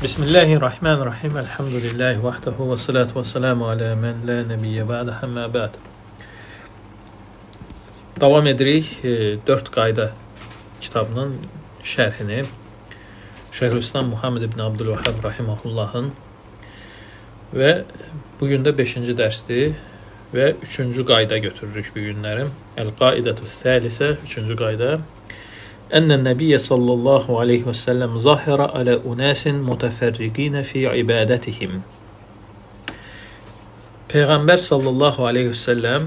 Bismillahirrahmanirrahim. Elhamdülillahi vahdehu ve salatu ve selamu ala men la nebiyye ba'de amma ba'd. Davam edirik 4 qayda kitabının şərhini. Şeyxülislam Muhammed ibn Abdülvahhab rahimehullahın və bugün də 5-ci dərsdir və 3-cü qayda götürürük bu günlərim. El-Qaidətü Səlisə 3-cü qayda. Enne Nebiyye sallallahu aleyhi ve sellem zahira ala unasin mutaferrigine fi ibadetihim. Peyğəmbər sallallahu aleyhi ve sellem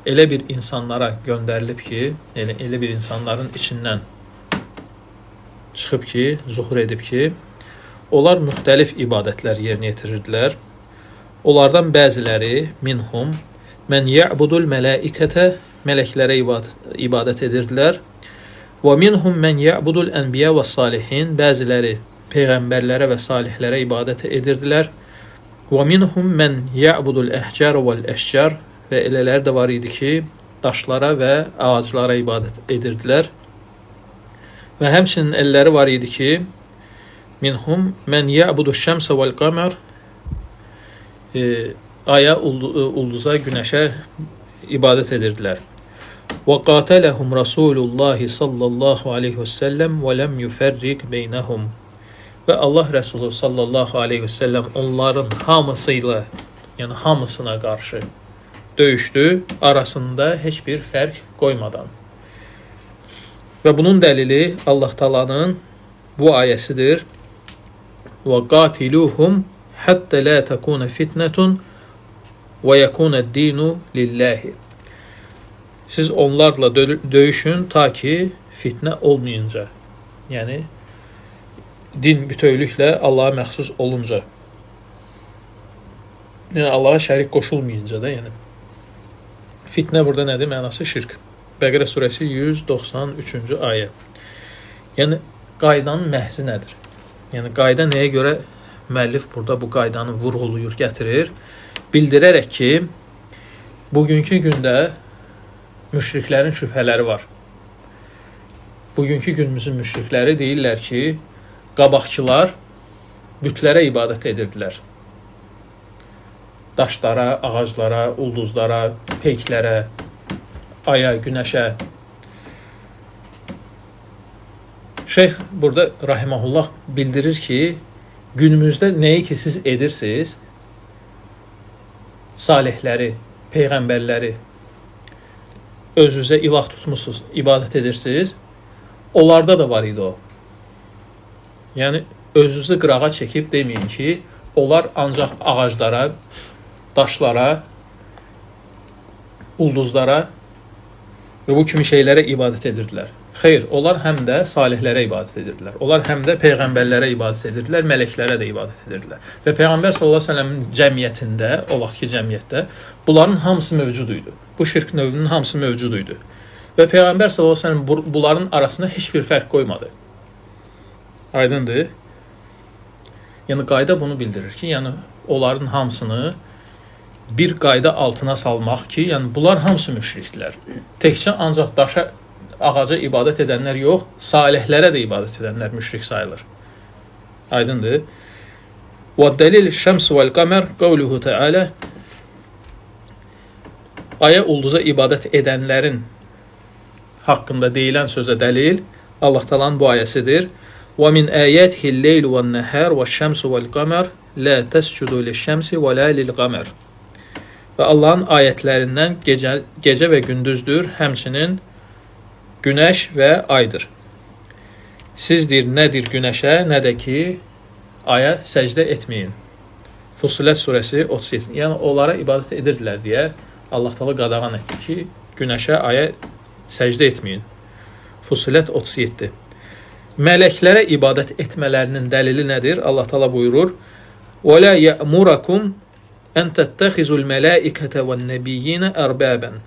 elə bir insanlara göndərilib ki, yəni elə bir insanların içindən çıxıb ki, zuhur edib ki, onlar müxtəlif ibadətlər yerinə yetirirdilər. Onlardan bəziləri minhum men ya'budul mələikətə mələklərə ibadət edirdilər. Və minhum men ya'budul enbiya və salihin bəziləri peyğəmbərlərə və salihlərə ibadət edirdilər. Və minhum men ya'budul əhcar vəl əşcar və elələri də var idi ki, daşlara və ağaclara ibadət edirdilər. Və həmçinin elləri var idi ki, minhum men ya'budu şəmsə vəl qəmər aya, ulduza, günəşə ibadət edirdilər. Və qatalahum Rasulullah sallallahu aleyhi və səlləm və ləm yuferrik beynəhum. Və Allah Resulü sallallahu aleyhi və səlləm onların hamısı ilə, yəni hamısına qarşı döyüşdü, arasında heç bir fərq qoymadan. Və bunun dəlili Allah Taala'nın bu ayəsidir. Və qatiluhum hatta la takuna fitnetun və yekuna ad-dinu lillahi. Siz onlarla döyüşün ta ki fitnə olmayınca. Yəni din bütövlüklə Allaha məxsus olunca. Yəni Allaha şərik qoşulmayınca da, yəni. Fitnə burada nədir? Mənası şirk. Bəqərə surəsi 193-cü ayə. Yəni qaydanın məhzi nədir? Yəni qayda nəyə görə müəllif burada bu qaydanı vurğuluyur, gətirir? Bildirərək ki, bugünkü gündə müşriklərin şübhələri var. Bugünkü günümüzün müşrikləri deyirlər ki, qabaqçılar bütlərə ibadət edirdilər. Daşlara, ağaclara, ulduzlara, peyklərə, aya, günəşə. Şeyx burada rahimehullah bildirir ki, günümüzdə nəyi ki siz edirsiniz, salihləri, peyğəmbərləri özünüzə ilah tutmusunuz, ibadət edirsiniz, onlarda da var idi o. Yəni özünüzü qırağa çəkib deməyin ki, onlar ancaq ağaclara, daşlara, ulduzlara və bu kimi şeylərə ibadət edirdilər. Xeyr, onlar həm də salihlərə ibadət edirdilər. Onlar həm də peyğəmbərlərə ibadət edirdilər, mələklərə də ibadət edirdilər. Və Peyğəmbər sallallahu əleyhi və səlləmin cəmiyyətində, o vaxtki cəmiyyətdə bunların hamısı mövcud idi. Bu şirk növünün hamısı mövcud idi. Və Peyğəmbər sallallahu əleyhi və səlləm bunların arasında heç bir fərq qoymadı. Aydındır? Yəni qayda bunu bildirir ki, yəni onların hamısını bir qayda altına salmaq ki, yəni bunlar hamısı müşrikdilər. Təkcə ancaq daşa, ağaca ibadət edənlər yox, salihlərə də ibadət edənlər müşrik sayılır. Aydındır? Və dəlil şəms vəl qəmər qavluhu təalə aya, ulduza ibadət edənlərin haqqında deyilən sözə dəlil Allah Taala'nın bu ayəsidir. Və min ayatihi'l leyl ve'n-nehar ve'ş-şemsu ve'l-qamar la tescudu liş-şemsi və la lil-qamar. Və Allahın ayətlərindən gecə və gündüzdür, həmçinin günəş və aydır. Siz deyir, nədir günəşə, nə də ki aya səcdə etməyin. Fussilet surəsi 37. Yəni onlara ibadət edirdilər deyə Allah Taala qadağan etdi ki, günəşə, aya səcdə etməyin. Fussilet 37. Mələklərə ibadət etmələrinin dəlili nədir? Allah Taala buyurur: "Və la ya'murakum en tettehizul melaikete ve'n-nebiyyine erbaben."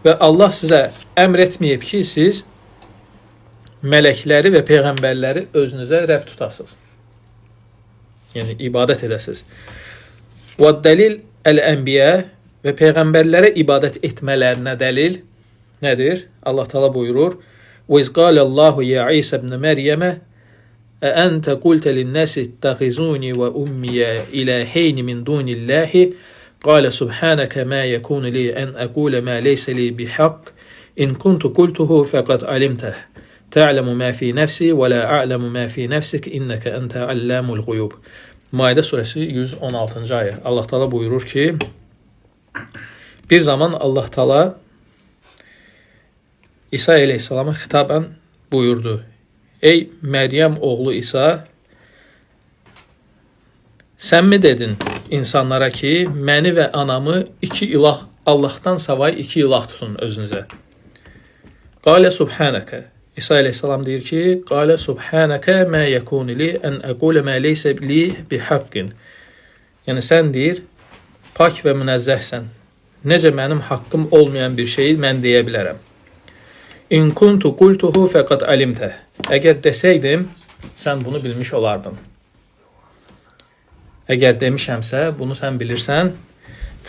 Və Allah sizə əmr etməyib ki, siz mələkləri və peyğəmbərləri özünüzə Rəbb tutasınız. Yəni ibadət edəsiniz. Və dəlil əl-ənbiya və peyğəmbərlərə ibadət etmələrinə dəlil nədir? Allah Taala buyurur: "Və iz qalallahu ya İsa ibn Məryəmə Əentə qultə linnəsi ittəxizuni və ummiyə iləheyni min dunillahi qalə subhanəkə mə yəkunu li ən əqulə mə leysə li bihaqq in kuntu qultuhu fəqad alimtəh. Tə'ləmu mə fi nəfsi və la a'ləmu mə fi nəfsik innəkə entə allamul quyub. Maidə surəsi 116-cı ayə. Allah Taala buyurur ki, bir zaman Allah Taala İsa əleyhissalama xitabən buyurdu. Ey Məryəm oğlu İsa, sən mi dedin insanlara ki, məni və anamı iki ilah, Allahdan savayı iki ilah tutun özünüzə? Qalə subhanəkə. İsa əleyhissalam deyir ki, qalə subhanəkə mə yəkunu li ən əqulə mə leysə li bihaqqin. Yəni sən deyir, pak və münəzzəhsən. Necə mənim haqqım olmayan bir şeyi mən deyə bilərəm? İn kuntu qultuhu fəqad alimtə. Əgər desəydim, sən bunu bilmiş olardın. Əgər demişəmsə, bunu sən bilirsən.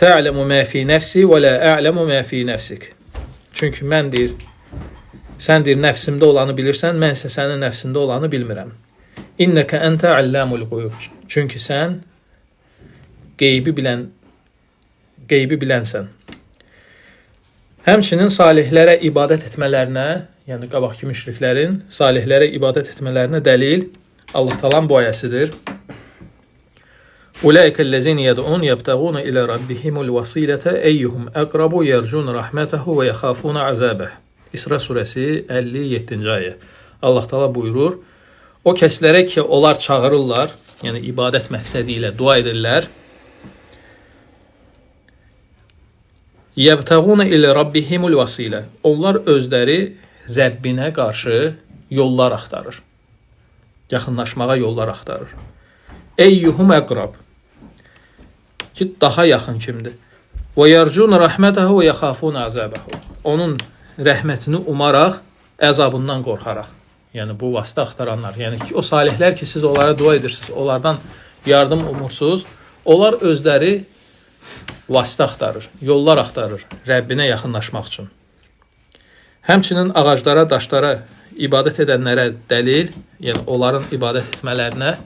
Tə'ləmu mə fi nəfsi və la a'ləmu mə fi nəfsik. Çünki mən deyir, sən deyir nəfsimdə olanı bilirsən, mən isə sənin nəfsində olanı bilmirəm. İnnəkə entə allamul quyub. Çünki sən qeybi bilən qeybi bilənsən. Həmçinin salihlərə ibadət etmələrinə, yəni qabaqki müşriklərin salihlərə ibadət etmələrinə dəlil Allah Taalanın bu ayəsidir. Ulaikəllezine yed'un yebtaguna ila rabbihimul vasilete eyyuhum aqrabu yercun rahmetehu ve yexafuna azabeh. İsra surəsi 57-ci ayə. Allah Taala buyurur: O kəslərə ki onlar çağırırlar, yəni ibadət məqsədi ilə dua edirlər. Yebtaguna ilə rabbihimul vasilə. Onlar özləri Rəbbinə qarşı yollar axtarır. Yaxınlaşmağa yollar axtarır. Eyyuhum əqrab. Ki daha yaxın kimdir? Və yercun rahmetehu və yexafun azabehu. Onun rəhmətini umaraq, əzabından qorxaraq. Yəni bu vasitə axtaranlar, yəni ki o salihlər ki siz onlara dua edirsiniz, onlardan yardım umursunuz, onlar özləri vasitə axtarır, yollar axtarır Rəbbinə yaxınlaşmaq üçün. Həmçinin ağaclara, daşlara ibadət edənlərə dəlil, yəni onların ibadət etmələrinə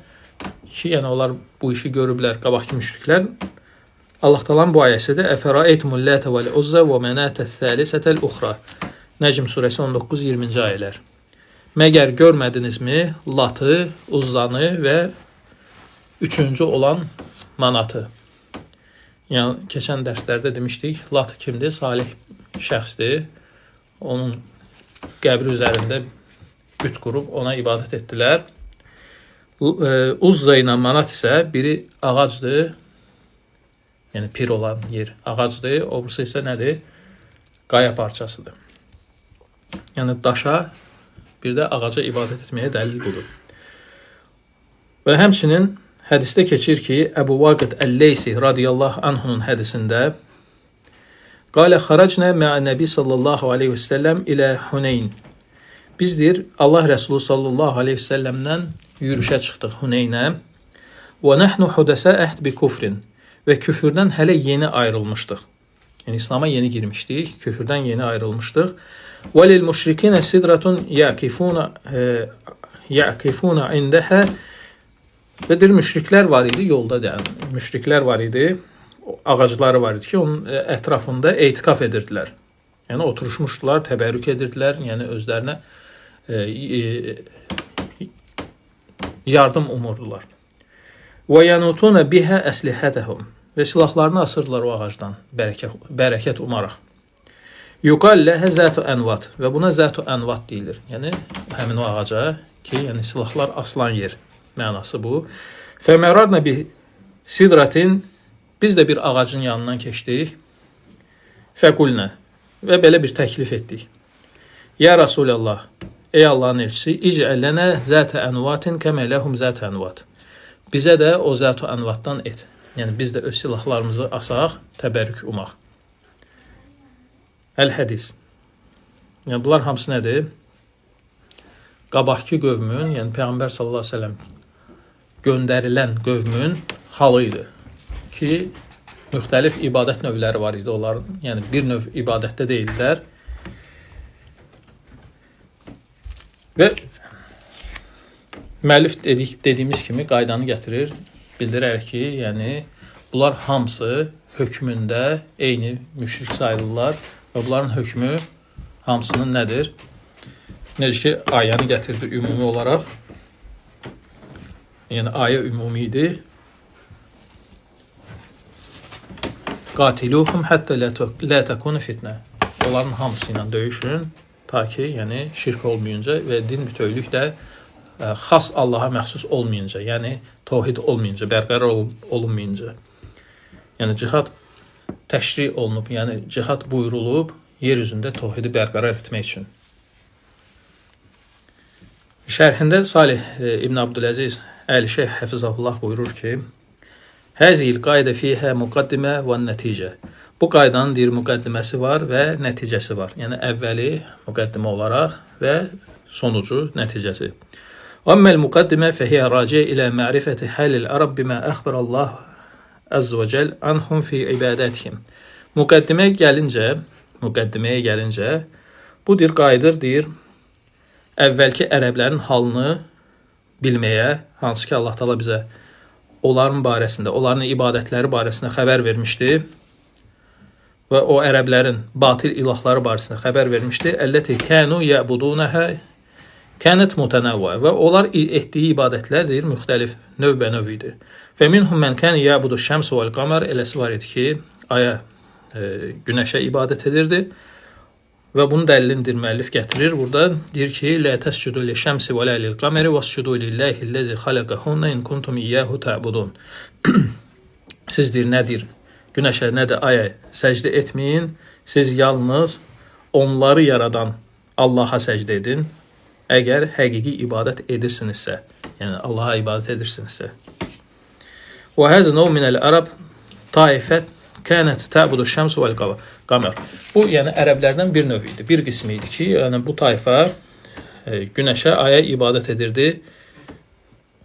ki, yəni onlar bu işi görüblər qabaqki müşriklər. Allah Taala'nın bu ayəsidir. Əfəraeytumul Lətə vəl-Uzza və mənətəs-salisətəl uxra. Nəcm surəsi 19-20-ci ayələr. Məgər görmədinizmi Latı, Uzzanı və üçüncü olan Manatı? Yəni keçən dərslərdə demişdik, Lat kimdir? Salih şəxsdir. Onun qəbri üzərində büt qurub ona ibadət etdilər. Uzza ilə Manat isə biri ağacdır. Yəni pir olan yer ağacdır. O birisi isə nədir? Qaya parçasıdır. Yəni daşa, bir də ağaca ibadət etməyə dəlil budur. Və həmçinin hədisdə keçir ki, Əbu Vaqid Əl-Leysi radiyallahu anhunun hədisində Qalə xaracnə mə'a Nəbi sallallahu aleyhi və səlləm ilə Huneyn. Biz deyir, Allah Rəsulu sallallahu aleyhi və səlləmdən yürüşə çıxdıq Huneynə. Və nəhnu hudəsə əhd bi kufrin. Və küfürdən hələ yeni ayrılmışdıq. Yəni İslam'a yeni girmişdik, küfürdən yeni ayrılmışdıq. Və lil müşrikinə sidratun ya'kifuna indəhə. Və deyir, müşriklər var idi yolda, yəni müşriklər var idi, ağacları var idi ki, onun ətrafında etiqaf edirdilər. Yəni oturuşmuşdular, təbərrük edirdilər, yəni özlərinə yardım umurdular. Və yanutuna biha əslihətəhum. Və silahlarını asırdılar o ağacdan, bərəkət umaraq. Yuqal ləhə zətu ənvat. Və buna zətu ənvat deyilir. Yəni həmin o ağaca ki, yəni silahlar asılan yer mənası bu. Fəmərarna bi sidratin. Biz də bir ağacın yanından keçdik. Fəqulnə. Və belə bir təklif etdik. Ya Rasulallah, ey Allahın elçisi, icəl lənə zətə ənvatin kəmə ləhum zətə ənvat. Bizə də o zətü ənvatdan et. Yəni biz də öz silahlarımızı asaq, təbərrük umaq. Əl-hədis. Yəni bunlar hamısı nədir? Qabaqki qövmün, yəni Peyğəmbər sallallahu əleyhi və səlləm göndərilən qövmün halı idi ki, müxtəlif ibadət növləri var idi onların. Yəni bir növ ibadətdə deyildilər. Və Müəllif dediyimiz kimi qaydanı gətirir, bildirərək ki, yəni bunlar hamısı hökmündə eyni müşrik sayılırlar və bunların hökmü hamısının nədir? Necə ki, ayəni gətirdi ümumi olaraq. Yəni ayə ümumi idi. Qatiluhum hətta la takuna fitnə. Onların hamısı ilə döyüşün ta ki, yəni şirk olmayınca və din bütövlüklə xas Allaha məxsus olmayınca, yəni tohid olmayınca, bərqərar olunmayınca. Yəni cihad təşri olunub, yəni cihad buyurulub yer üzündə tohidi bərqərar etmək üçün. Şərhində Salih İbn Abdüləziz Əl-Şeyx həfizəhullah buyurur ki, Həzil qaydə fiyhə müqaddimə və nəticə. Bu qaydanın deyir müqəddiməsi var və nəticəsi var. Yəni əvvəli müqəddimə olaraq və sonucu nəticəsi. Əmməl müqaddimə fəhiyyə raci ilə ma'rifəti halil ərəb bimə əxbərallah əzz və cəl anhum fi ibadətihim. Müqəddiməyə gəlincə bu deyir qayıdır deyir əvvəlki ərəblərin halını bilməyə, hansı ki Allah Taala bizə onların barəsində, onların ibadətləri barəsində xəbər vermişdi və o ərəblərin batil ilahları barəsində xəbər vermişdi. Əlləti kanu ya'budunha kanət mutanavva və onlar etdiyi ibadətlər deyir müxtəlif növbə-növ idi. Və minhum men kana ya'budu şəms vel qamar, eləsi var idi ki, aya, günəşə ibadət edirdi. Və bunun dəlilini müəllif gətirir. Burada deyir ki, la təscudu lişşəmsi və la lil-qamari vascudu lillahi'l-lezi xalaqahunna in kuntum iyyahu ta'budun. Siz deyir, nədir? Günəşə, nə də aya səcdə etməyin. Siz yalnız onları yaradan Allaha səcdə edin. Əgər həqiqi ibadət edirsinizsə, yəni Allaha ibadət edirsinizsə. Və həzə nov minəl ərəb taifət kənət tə'budu şəms vəl qamər. Bu, yəni ərəblərdən bir növ idi, bir qismi idi ki, yəni bu tayfa günəşə, aya ibadət edirdi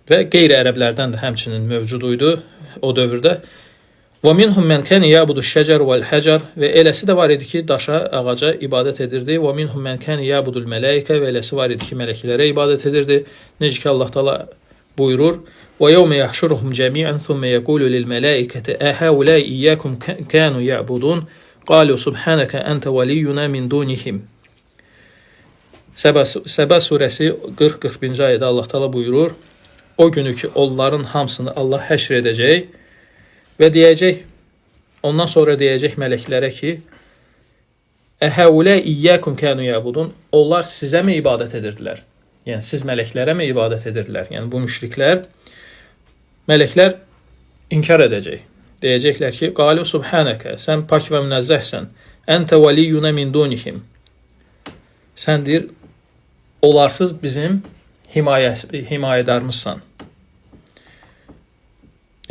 və qeyri-ərəblərdən də həmçinin mövcud idi o dövrdə. Və minhum men kana ya'budu şəcar vəl həcar və eləsi də var idi ki, daşa, ağaca ibadət edirdi. Və minhum men kana ya'budul mələikə və eləsi var idi ki, mələklərə ibadət edirdi. Necə ki Allah Taala buyurur: "Və yevme yahşuruhum cemi'an thumma yekulu lil mələikəti əhaulai iyyakum kanu ya'budun qalu subhanaka ente veliyyuna min dunihim." Səbə surəsi 40-41-ci ayədə Allah Taala buyurur: O günü ki onların hamısını Allah həşr edəcək və deyəcək, ondan sonra deyəcək mələklərə ki, Əhəulə iyyəkum kanu ya'budun, onlar sizə mi ibadət edirdilər? Yəni siz mələklərə mi ibadət edirdilər? Yəni bu müşriklər, mələklər inkar edəcək. Deyəcəklər ki, qalu subhanəkə, sən pak və münezzəhsən. Ente veliyyuna min dunihim. Sən deyir, olarsız bizim himayədarımızsan.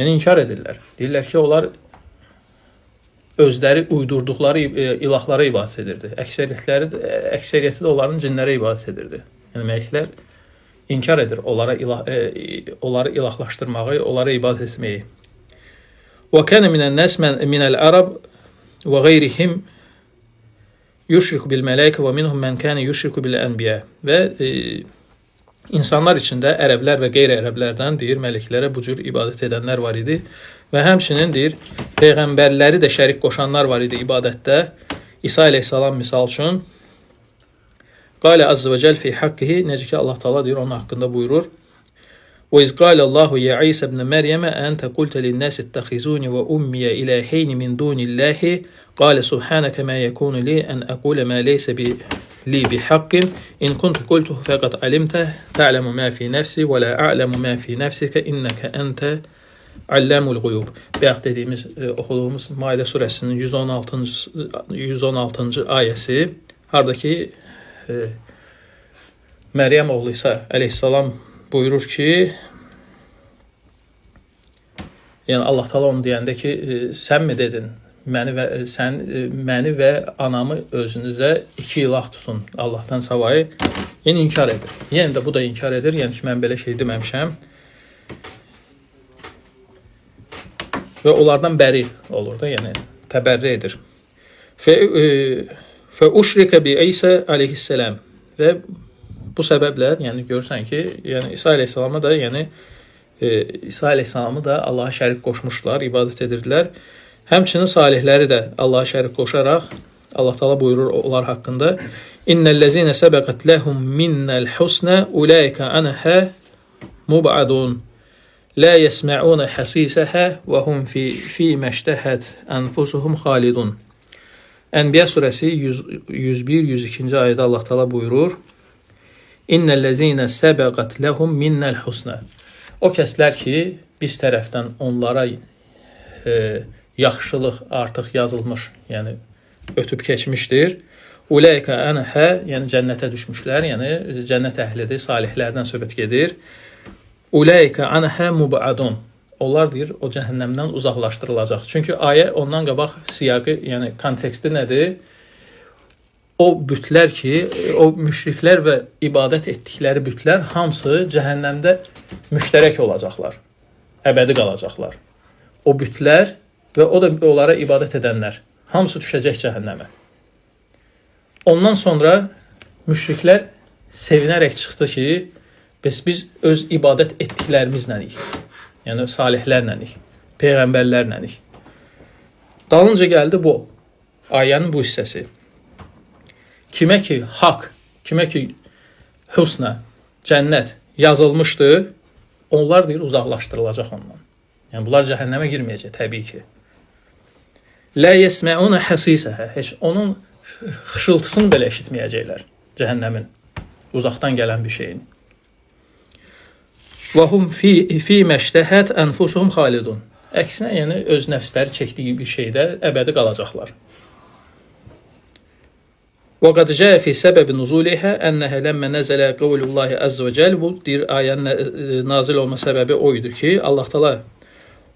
Yəni inkar edirlər. Deyirlər ki, onlar özləri uydurduqları ilahlara ibadət edirdi. Əksəriyyəti də onların cinlərə ibadət edirdi. Yəni mələklər inkar edir onlara onları ilahlaşdırmağı, onlara ibadət etməyi. Və kana minən-nas minəl ərəb və qeyrihim yüşriku bil mələikə və minhum men kana yüşriku bil ənbiya. Və insanlar içində ərəblər və qeyri-ərəblərdən deyir mələklərə bu cür ibadət edənlər var idi və həmçinin deyir peyğəmbərləri də şərik qoşanlar var idi ibadətdə. İsa əleyhissalam misal üçün Qalə azza və cəl fi haqqihi, necə ki Allah Taala deyir onun haqqında buyurur: "Və iz qala Allahu ya İsa ibn Məryəm ente qulta lin-nas ittakhizuni və ummiya ilaheyn min dunillahi qala subhanaka ma yakunu li an aqula ma laysa bi li bihaqqin in kuntu qultuhu faqad alimta ta'lamu ma fi nefsi və la a'lamu ma fi nefsika innaka ente allamul ğuyub." Bayaq dediyimiz, oxuduğumuz Maidə surəsinin 116-cı ayəsi, hardakı Məryəm oğlu İsa əleyhissalam buyurur ki, yəni Allah Taala onu deyəndə ki, sən mi dedin məni və sən məni və anamı özünüzə iki ilah tutun Allahdan savayı? Yenə inkar edir. Yenə də bu da inkar edir. Yəni ki, mən belə şey deməmişəm. Və onlardan bəri olur da, yəni təbərri edir. Fə uşrikə bi İsa əleyhissalam və Bu səbəblə, yəni görürsən ki, yəni İsa əleyhissalama da, yəni İsa əleyhissalamı da Allaha şərik qoşmuşlar, ibadət edirdilər. Həmçinin salihləri də Allaha şərik qoşaraq Allah Taala buyurur onlar haqqında: "İnnellezine sebeqat lehum minnel husna ulaika anha mub'adun. La yesma'un hasisaha ve hum fi meştehat enfusuhum halidun." Ənbiya surəsi 101-102-ci ayədə Allah Taala buyurur: "İnnellezine sebeqat lehum minnel husna." O kəslər ki, biz tərəfdən onlara yaxşılıq artıq yazılmış, yəni ötüb keçmişdir. Ulaika anha, yəni cənnətə düşmüşlər, yəni cənnət əhlidir, salihlərdən söhbət gedir. Ulaika anha mub'adun. Onlar deyir, o cəhənnəmdən uzaqlaşdırılacaq. Çünki ayə ondan qabaq siyaqı, yəni konteksti nədir? O bütlər ki, o müşriklər və ibadət etdikləri bütlər hamısı cəhənnəmdə müştərək olacaqlar. Əbədi qalacaqlar. O bütlər və o da onlara ibadət edənlər hamısı düşəcək cəhənnəmə. Ondan sonra müşriklər sevinərək çıxdı ki, bəs biz öz ibadət etdiklərimizləyik. Yəni salihlərləyik, peyğəmbərlərləyik. Dalınca gəldi bu ayənin bu hissəsi. Kimə ki haqq, kimə ki husna, cənnət yazılmışdı, onlar deyir uzaqlaşdırılacaq ondan. Yəni bunlar cəhənnəmə girməyəcək təbii ki. La yesma'una hasisaha. Heç onun xışıltısını belə eşitməyəcəklər cəhənnəmin, uzaqdan gələn bir şeyin. Və hum fi məştəhət enfusuhum xalidun. Əksinə, yəni öz nəfsləri çəkdiyi bir şeydə əbədi qalacaqlar. Və qad cəə fi səbəbi nuzuliha ennəhə ləmmə nəzələ qavlullahi əzzə və cəl. Bu deyir ayənin nazil olma səbəbi o idi ki, Allah Taala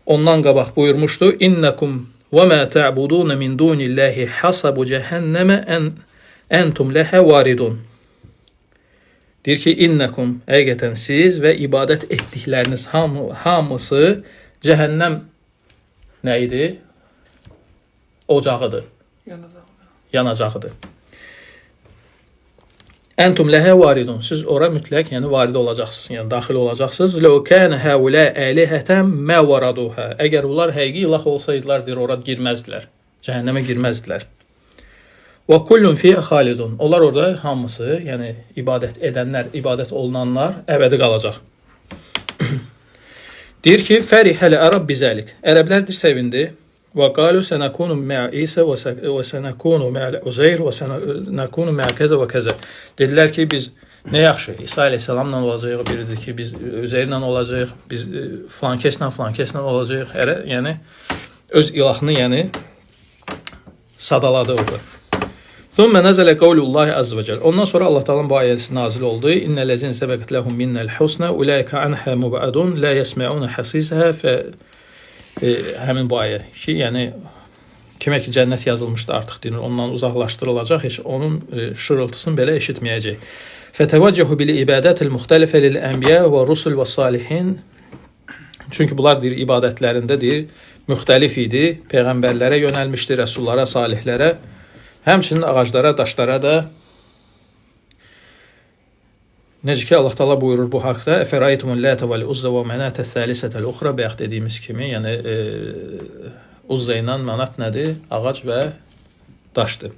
ondan qabaq buyurmuşdu: "İnnekum və mə ta'budun min dunillahi hasabu cəhənnəmə entum ləhə varidun." Deyir ki, innekum, həqiqətən siz və ibadət etdikləriniz hamısı cəhənnəm nə idi? Ocağıdır. Yanacağıdır. Entum ləhə varidun. Siz ora mütləq, yəni varid olacaqsınız, yəni daxil olacaqsınız. Ləv kənə həulə əlihətən mə varaduhə. Əgər bunlar həqiqi ilah olsaydılar, deyir, ora girməzdilər. Cəhənnəmə girməzdilər. Və kullun fiyyə xalidun. Onlar orada hamısı, yəni ibadət edənlər, ibadət olunanlar əbədi qalacaq. Deyir ki, fərihəl ərəb bizəlik. Ərəblər sevindi. Və qalu sənəkunu mə'a İsa və sənəkunu mə'əl Uzeyr və sənəkunu mə'a kəzə və kəzə. Dedilər ki, biz nə yaxşı, İsa əleyhissalamla olacağıq, biridir ki, biz Üzeyrlə olacağıq, biz filankeslə, filankeslə olacağıq. Ərə, yəni öz ilahını, yəni sadaladı orada. Thumma nazala qawlullahi azza və cəl. Ondan sonra Allah Taala'nın bu ayəsi nazil oldu. İnnellezine sebeqat lehum minnel husna ulaika anha mub'adun la yesma'un hasisaha fe həmin bu ayə ki, yəni kimə ki cənnət yazılmışdı artıq deyir, ondan uzaqlaşdırılacaq, heç onun şırıltısını belə eşitməyəcək. Fətəvəccəhu bil ibadətil muxtalifə lil ənbiya və rusul və salihin. Çünki bunlar deyir ibadətlərində deyir müxtəlif idi. Peyğəmbərlərə yönəlmişdi, rəsullara, salihlərə. Həmçinin ağaclara, daşlara da. Necə ki Allah Taala buyurur bu haqda: "Əfəraytumul Lata vel Uzza və Manata salisətel uxra." Bayaq dediyimiz kimi, yəni Uzza ilə Manat nədir? Ağac və daşdır.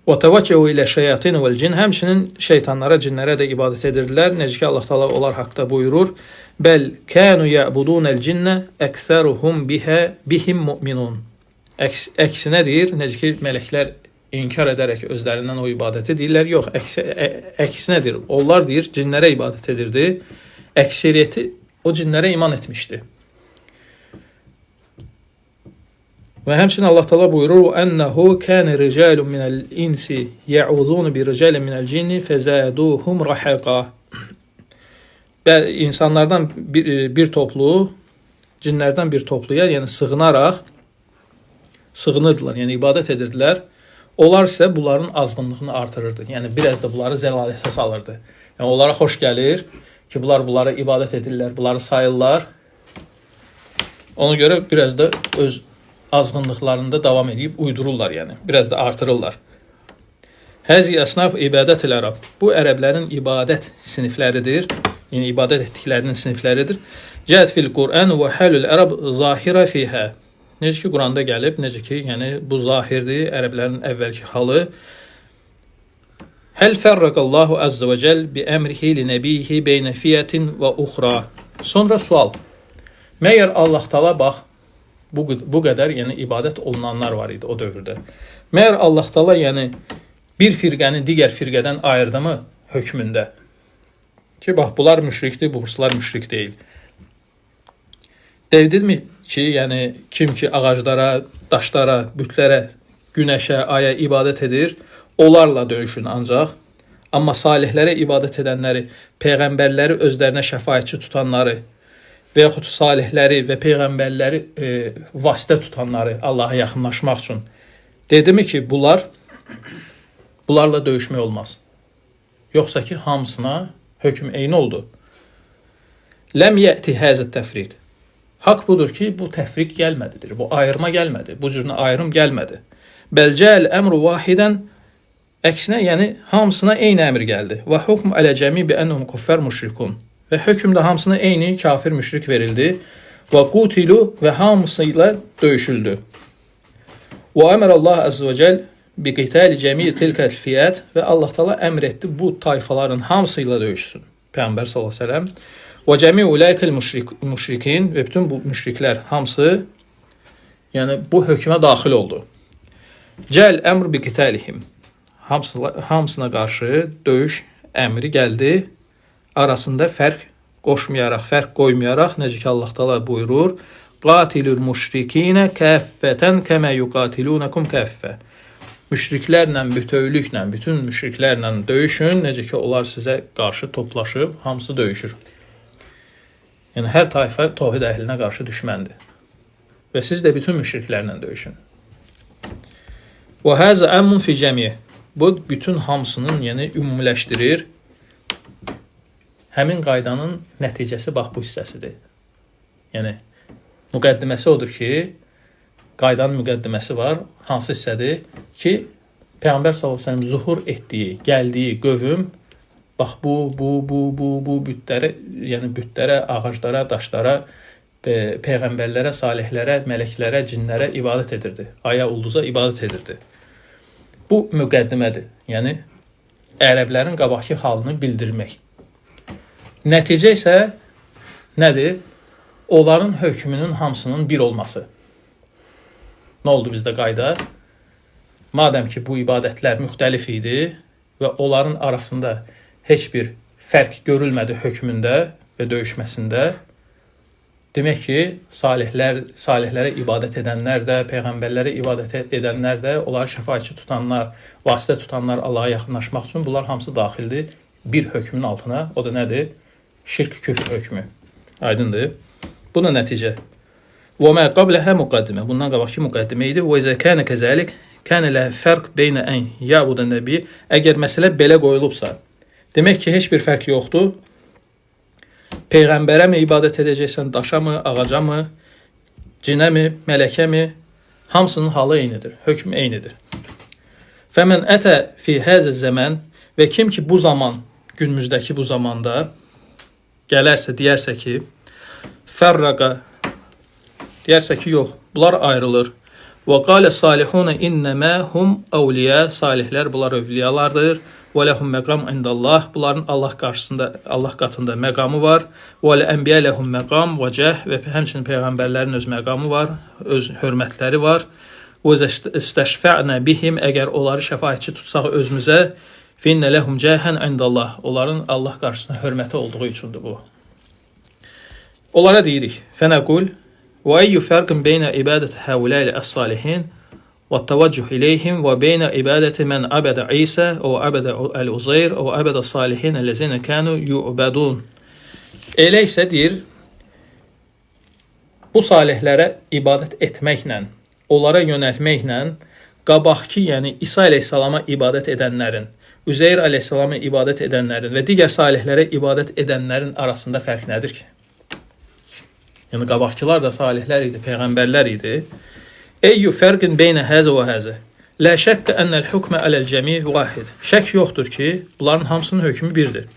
Və təvəccəhu ilə şeyatin vel cin. Həmçinin şeytanlara, cinlərə də ibadət edirdilər. Necə ki Allah Taala onlar haqda buyurur: "Bəl kanu ya'budunel cinnə əksəruhum biha bihim mu'minun." Əksinə deyir, necə ki mələklər inkar edərək özlərindən o ibadəti deyirlər. Yox, əksinə deyir. Onlar deyir, cinlərə ibadət edirdi. Əksəriyyəti o cinlərə iman etmişdi. Və həmçinin Allah Taala buyurur: "Ennehu kana ricalun minel insi ya'uzun bi ricalin minel cinni fezaduhum rahaqa." İnsanlardan bir toplu cinlərdən bir topluya, yəni sığınaraq sığınırdılar, yəni ibadət edirdilər. Onlar isə bunların azğınlığını artırırdı. Yəni biraz da bunları zəlalətə salırdı. Yəni onlara xoş gəlir ki, bunlar bunlara ibadət edirlər, bunları sayırlar. Ona görə biraz da öz azğınlıqlarında davam edib uydururlar, yəni. Biraz da artırırlar. Həzi əsnaf ibadətil ərəb. Bu ərəblərin ibadət sinifləridir. Yəni ibadət etdiklərinin sinifləridir. Cəət fil Qur'an və halul ərəb zahira fihə. Necə ki Quranda gəlib, necə ki, yəni bu zahirdir, ərəblərin əvvəlki halı. Həl fərraqallahu azza və cəl bi əmrihi li nəbiyhi beynə fiyyətin və uxra. Sonra sual. Məyər Allah Taala bax bu qədər yəni ibadət olunanlar var idi o dövrdə. Məyər Allah Taala yəni bir firqəni digər firqədən ayırdı mı hökmündə? Ki bax bunlar müşrikdir, bu burslar müşrik deyil. Dedimi ki, yəni kim ki ağaclara, daşlara, bütlərə, günəşə, aya ibadət edir, onlarla döyüşün ancaq. Amma salihlərə ibadət edənləri, peyğəmbərləri özlərinə şəfaətçi tutanları və yaxud salihləri və peyğəmbərləri vasitə tutanları Allaha yaxınlaşmaq üçün dedimi ki, bunlarla döyüşmək olmaz. Yoxsa ki, hamısına hökm eyni oldu. Ləm yəti həzə təfriq. Haqq budur ki, bu təfriq gəlmədidir. Bu ayırma gəlmədi. Bu cür ayrım gəlmədi. Bəl cəl əmru vahidən, əksinə, yəni hamısına eyni əmr gəldi. Və hukm alə cəmi bi ennehum kuffar müşrikun. Və hökm də hamısına eyni kafir müşrik verildi. Və qutilu, və hamısı ilə döyüşüldü. Və əmr Allah azze və cəl bi qitali cəmi tilkəl fiyət, və Allah Taala əmr etdi bu tayfaların hamısı ilə döyüşsün. Peyğəmbər sallallahu əleyhi və səlləm və cəmi ulaikal müşrikin, və bütün bu müşriklər hamısı yəni bu hökmə daxil oldu. Cəl əmr bi qitalihim. Hamısına qarşı döyüş əmri gəldi. Arasında fərq qoşmayaraq, fərq qoymayaraq, necə ki Allah Taala buyurur: "Qatilul müşrikinə kəffətən kəmə yuqatilunakum kəffə." Müşriklərlə bütövlüklə, bütün müşriklərlə döyüşün, necə ki onlar sizə qarşı toplaşıb, hamısı döyüşür. Yəni hər tayfa təvhid əhlinə qarşı düşməndir. Və siz də bütün müşriklərlə döyüşün. Və həzə əmmun fi cəmi. Bu bütün hamısının, yəni ümumiləşdirir. Həmin qaydanın nəticəsi bax bu hissəsidir. Yəni müqəddiməsi odur ki, qaydanın müqəddiməsi var. Hansı hissədir? Ki Peyğəmbər sallallahu əleyhi və səlləm zuhur etdiyi, gəldiyi qövm bax bu bütlərə, yəni bütlərə, ağaclara, daşlara, peyğəmbərlərə, salihlərə, mələklərə, cinlərə ibadət edirdi. Aya, ulduza ibadət edirdi. Bu müqəddimədir. Yəni ərəblərin qabaqki halını bildirmək. Nəticə isə nədir? Onların hökmünün hamısının bir olması. Nə oldu bizdə qayda? Madəm ki bu ibadətlər müxtəlif idi və onların arasında heç bir fərq görülmədi hökmündə və döyüşməsində, demək ki, salihlərə ibadət edənlər də, peyğəmbərlərə ibadət edənlər də, onları şəfaətçi tutanlar, vasitə tutanlar Allaha yaxınlaşmaq üçün, bunlar hamısı daxildir bir hökmün altına. O da nədir? Şirk, küfr hökmü. Aydındır? Buna nəticə. Və mə qabləhə müqəddimə. Bundan qabaqki müqəddimə idi. Və izə kənə kəzəlik, kənə lə fərq beynə ən ya'budən nəbi. Əgər məsələ belə qoyulubsa, demək ki, heç bir fərq yoxdur. Peyğəmbərə mi ibadət edəcəksən, daşa mı, ağaca mı, cinə mi, mələkə mi? Hamısının halı eynidir, hökm eynidir. Fəmən ətə fi həzə zəmən, və kim ki bu zaman, günümüzdəki bu zamanda gələrsə, deyərsə ki, fərraqa, deyərsə ki, yox, bunlar ayrılır. Və qalə salihuna innəmə hum əvliya, salihlər bunlar övliyalardır. Və ləhum məqam indallah, bunların Allah qarşısında, Allah qatında məqamı var. Və ləl-ənbiya ləhum məqam və cəh, və həmçinin peyğəmbərlərin öz məqamı var, öz hörmətləri var. Və istəşfə'nə bihim, əgər onları şəfaətçi tutsaq özümüzə, finnə ləhum cəhən indallah, onların Allah qarşısında hörməti olduğu üçündür bu. Onlara deyirik, fənəqul və əyyü fərqin beynə ibadəti həuləil əs-salihin və təvəccüh ileyhim və beynə ibadəti mən əbədə İsa və əbədə əl-Uzeyr və əbədə salihin əlləzinə kənu yu'bədun. Elə isə deyir, bu salihlərə ibadət etməklə, onlara yönəlməklə qabaqki, yəni İsa əleyhissalama ibadət edənlərin, Üzeyr əleyhissalama ibadət edənlərin və digər salihlərə ibadət edənlərin arasında fərq nədir ki? Yəni qabaqkılar da salihlər idi, peyğəmbərlər idi. Eyyü fərqin beynə həzə və həzə. Lə şəkkə ennel hukmə aləl cəmi vahid. Şək yoxdur ki, bunların hamısının hökmü birdir.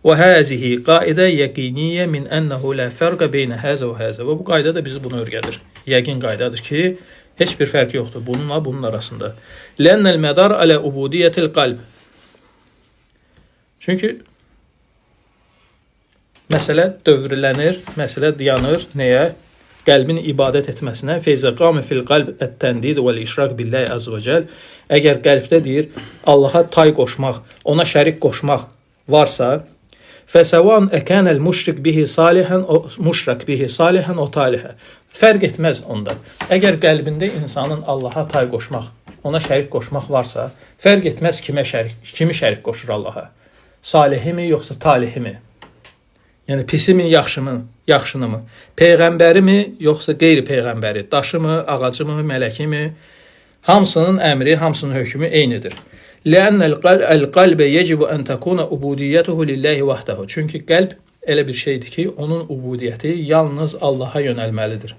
Və hazihi qaidə yəqiniyyə min ennehu la fərqə beynə həzə və həzə. Və bu qayda da bizi bunu öyrədir. Yəqin qaydadır ki, heç bir fərq yoxdur bununla bunun arasında. Lənnəl mədar alə ubudiyyətil qalb. Çünki məsələ dövrlənir, məsələ dayanır nəyə? Qəlbin ibadət etməsinə. Feyzə qamə fil qalb ət-təndid vəl-işrak billahi azza və cəl. Əgər qəlbdə deyir Allaha tay qoşmaq, ona şərik qoşmaq varsa, fəsəvan əkənəl müşrik bihi salihan o müşrik bihi salihan o talihə. Fərq etməz onda. Əgər qəlbində insanın Allaha tay qoşmaq, ona şərik qoşmaq varsa, fərq etməz kimə şərik, kimi şərik qoşur Allaha. Salihimi yoxsa talihimi? Yəni pisimi, yaxşımı, yaxşını mı? Peyğəmbəri mi, yoxsa qeyri-peyğəmbəri? Daşı mı, ağacı mı, mələki mi? Hamısının əmri, hamısının hökmü eynidir. Lənnəl qalbə yecibu ən təkuna ubudiyyətuhu lillahi vahdehu. Çünki qəlb elə bir şeydir ki, onun ubudiyyəti yalnız Allaha yönəlməlidir.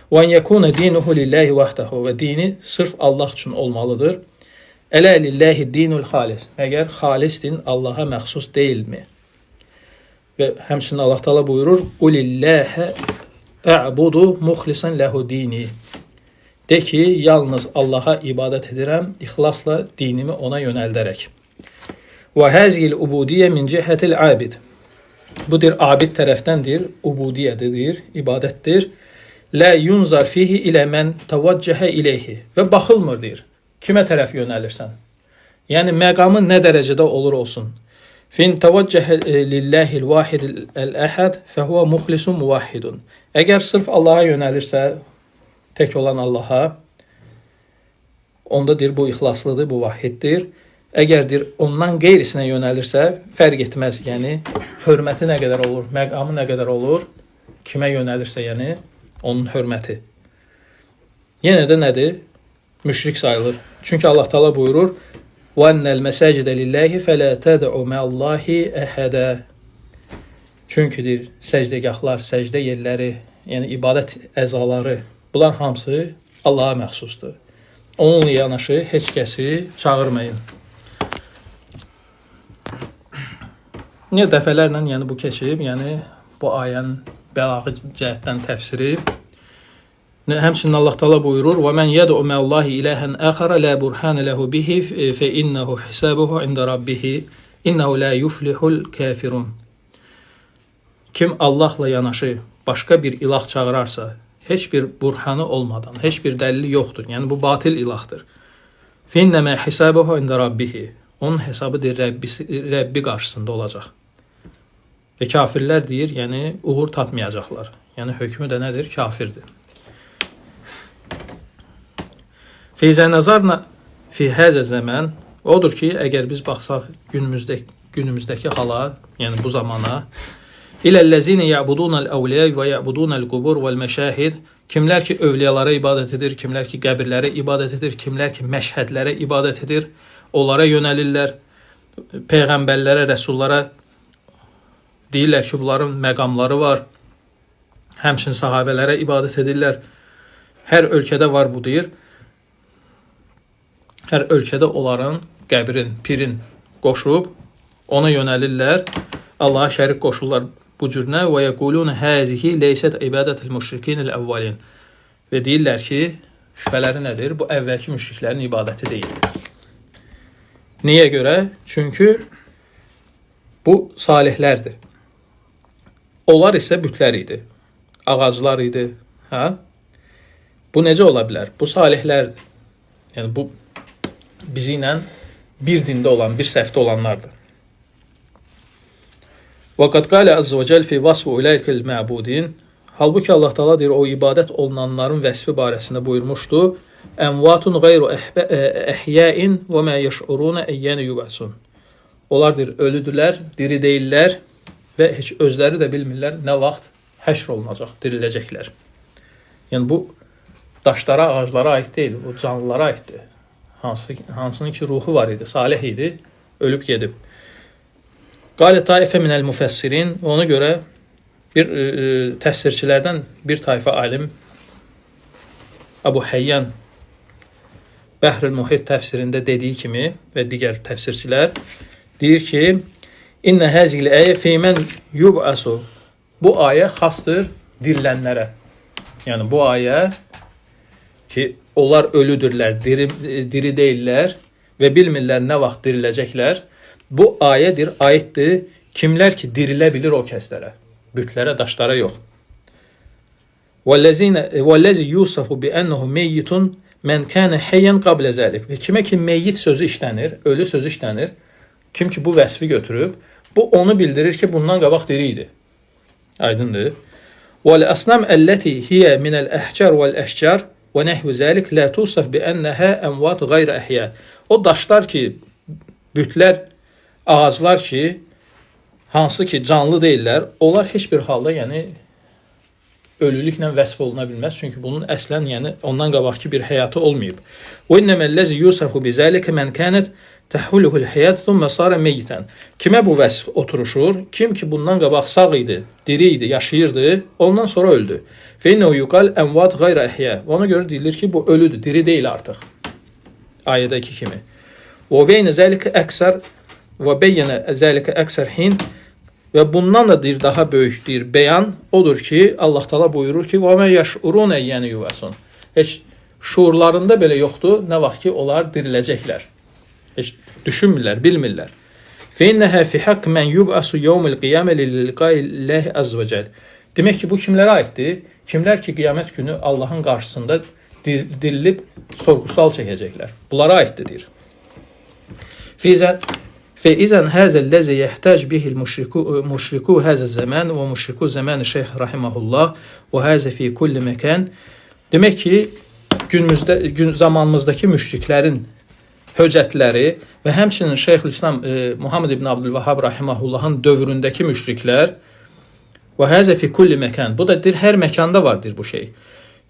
Və en yekuna dinuhu lillahi vahdehu və dini sırf Allah üçün olmalıdır. Ələ lillahi dinul xalis. Məgər xalis din Allaha məxsus deyilmi? Və həmçinin Allah Taala buyurur: "Qulillahə a'budu muxlisan lehu dini." De ki, yalnız Allaha ibadət edirəm, ixlasla dinimi ona yönəldərək. Və hazihil ubudiyyə min cihetil abid. Bu dir abid tərəfdəndir, ubudiyyədir, ibadətdir. La yunzar fihi ilə men təvəccəhə ileyhi. Və baxılmır deyir. Kimə tərəf yönəlirsən? Yəni məqamı nə dərəcədə olur olsun. Fin təvəccəhə lillahil vahidil əhəd fəhuve muxlisun muvahhidun. Əgər sırf Allaha yönəlirsə, tək olan Allaha, onda deyir bu ixlaslıdır, bu vahiddir. Əgər deyir ondan qeyrisinə yönəlirsə, fərq etməz. Yəni hörməti nə qədər olur, məqamı nə qədər olur, kimə yönəlirsə, yəni onun hörməti. Yenə də nədir? Müşrik sayılır. Çünki Allah Taala buyurur: "Və ennel məsacide lillahi fela ted'u ma'allahi ehada." Çünki deyir, səcdəgahlar, səcdə yerləri, yəni ibadət əzaları, bunlar hamısı Allaha məxsusdur. Onunla yanaşı heç kəsi çağırmayın. Niyə dəfələrlə yəni bu keçib, yəni bu ayənin bəlaği cəhətdən təfsiri. Həmçinin Allah Taala buyurur: "Və men yed'u ma'allahi ilahan axara la burhana lehu bihi fe innehu hisabuhu inda rabbih innehu la yuflihul kafirun." Kim Allahla yanaşı başqa bir ilah çağırarsa, heç bir burhanı olmadan, heç bir dəlili yoxdur. Yəni bu batil ilahdır. Fe innema hisabuhu inda rabbih. Onun hesabı deyir Rəbbi qarşısında olacaq. Və kafirlər deyir, yəni uğur tapmayacaqlar. Yəni hökmü də nədir? Kafirdir. Feyzə nəzarna fi həzə zəmən odur ki, əgər biz baxsaq günümüzdəki hala, yəni bu zamana, İləl-ləzine ya'budunal əvliya və ya'budunal qubur vəl məşahid, kimlər ki övliyalara ibadət edir, kimlər ki qəbirlərə ibadət edir, kimlər ki məşhədlərə ibadət edir, onlara yönəlirlər, peyğəmbərlərə, rəsullara deyirlər ki, bunların məqamları var. Həmçinin sahabələrə ibadət edirlər. Hər ölkədə var bu deyir. Hər ölkədə onların qəbrin, pirin qoşub ona yönəlirlər. Allaha şərik qoşurlar bu cür nə və yəqulun hazihi leysət ibadətul müşrikinil əvvəlin. Və deyirlər ki, şübhələri nədir? Bu əvvəlki müşriklərin ibadəti deyil. Niyə görə? Çünki bu salihlərdir. Onlar isə bütlər idi. Ağaclar idi. Hə? Bu necə ola bilər? Bu salihlərdir. Yəni bu bizi ilə bir dində olan, bir səhvdə olanlardır. Və qad qalə azza və cəl fi vasf ulaikal ma'budin. Halbuki Allah Taala deyir o ibadət olunanların vəsfi barəsində buyurmuşdu: Əmvatun qeyru əhya'in və ma yeş'uruna eyyana yub'asun. Onlar deyir ölüdülər, diri deyillər və heç özləri də bilmirlər nə vaxt həşr olunacaq, diriləcəklər. Yəni bu daşlara, ağaclara aid deyil, bu canlılara aiddir. Hansının ki ruhu var idi, salih idi, ölüb gedib. Qalə taifə minəl müfəssirin, ona görə bir təfsirçilərdən bir tayfa alim Əbu Həyyan Bəhrül Muhit təfsirində dediyi kimi və digər təfsirçilər deyir ki, İnnə həzil əyə fīmən yub'asu. Bu ayə xasdır dirilənlərə. Yəni bu ayə ki, onlar ölüdürlər, diri deyillər və bilmirlər nə vaxt diriləcəklər. Bu ayədir, aiddir kimlər ki dirilə bilir o kəslərə. Bütlərə, daşlara yox. Vəllazi yusafu bi ennehu meyyitun men kana hayyan qabla zalik. Və kimə ki meyyit sözü işlənir, ölü sözü işlənir, kim ki bu vəsfi götürüb, bu onu bildirir ki, bundan qabaq diri idi. Aydındır. Vel asnam elleti hiye minel ehcar vel eşcar və nəhvu zalik la tusaf bi enneha emvat gayr əhya. O daşlar ki, bütlər, ağaclar ki, hansı ki canlı deyillər, onlar heç bir halda yəni ölülüklə vəsf oluna bilməz. Çünki bunun əslən yəni ondan qabaqki bir həyatı olmayıb. Və inneməl-lezi yusafu bizalika men kanat tahuluhu'l hayat thumma sara meytan. Kimə bu vəsf oturuşur? Kim ki bundan qabaq sağ idi, diri idi, yaşayırdı, ondan sonra öldü. Fe innehu yuqal emvat gayra əhya. Ona görə deyilir ki, bu ölüdür, diri deyil artıq. Ayədəki kimi. Və beynə zəlika əksər və beynə zəlika əksər hin. Və bundan da deyir daha böyük deyir bəyan odur ki, Allah Taala buyurur ki: "Və men yeşurun eyyən yuvasun." Heç şuurlarında belə yoxdur nə vaxt ki onlar diriləcəklər. Heç düşünmürlər, bilmirlər. Fe inneha fi haqq men yub'asu yawmul qiyamə liliqa'illahi azza və cəl. Demək ki, bu kimlərə aiddir? Kimlər ki qiyamət günü Allahın qarşısında dirilib sorğu-sual çəkəcəklər. Bunlara aiddir deyir. فإذا هذا الذي يحتاج به المشركو هذا الزمان ومشركو زمان الشيخ رحمه الله وهذا في كل مكان. Demək ki, günümüzdə zamanımızdakı müşriklərin höcətləri və həmçinin Şeyxülislam Muhammed ibn Abdülvahhab rahimehullahın dövründəki müşriklər və həzə fi kulli məkan. Bu da deyir hər məkanda vardır bu şey.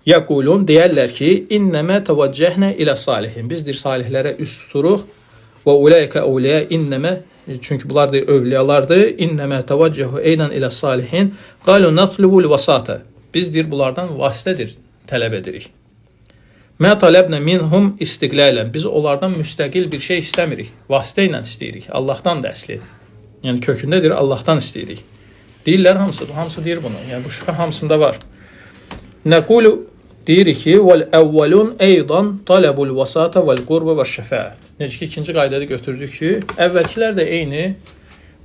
Yaqulun deyərlər ki, innəmə təvəccəhnə ilə salihin. Biz deyir salihlərə üst tuturuq. Və ulaika evliya innəmə, çünki bunlar deyir övliyalardır. İnnəmə təvəccəhu eynan ilə salihin. Qalu natlubul vasata. Biz deyir bunlardan vasitədir tələb edirik. Mə tələbnə minhum istiqlalən. Biz onlardan müstəqil bir şey istəmirik. Vasitə ilə istəyirik. Allahdan da əsli. Yəni kökündədir, Allahdan istəyirik. Deyirlər hamısı, hamısı deyir bunu. Yəni bu şübhə hamısında var. Nəqulu deyirik ki, vel evvelun eydan talabul vasata vel qurba və şəfaə. Necə ki ikinci qaydada götürdük ki, əvvəlkilər də eyni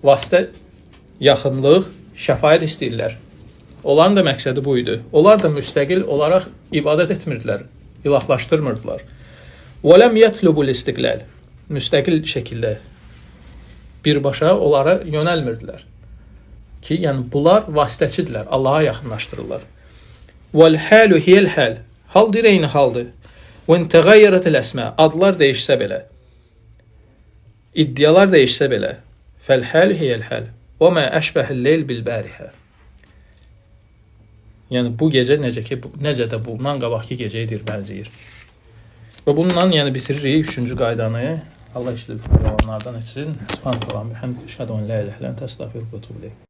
vasitə, yaxınlıq, şəfaət istəyirlər. Onların da məqsədi bu idi. Onlar da müstəqil olaraq ibadət etmirdilər, ilahlaşdırmırdılar. Və ləm yetlubul istiqlal. Müstəqil şəkildə birbaşa onlara yönəlmirdilər. Ki, yəni bunlar vasitəçidirlər, Allaha yaxınlaşdırırlar. Vel halu hiyel hal. Hal deyir eyni haldır. Və in təğayyərətil əsmə. Adlar dəyişsə belə. İddialar dəyişsə belə. Fəl hal hiyel hal. Və mə əşbəhəl leyl bil bərihə. Yəni bu gecə necə ki necə də bundan qabaqki gecəyə bənzəyir. Və bununla yəni bitiririk üçüncü qaydanı. Allah işləyib olanlardan etsin. Subhanallah, bihamdihi, əşhədu en la ilahe illə ente, əstəğfiruke və etûbü ileyk.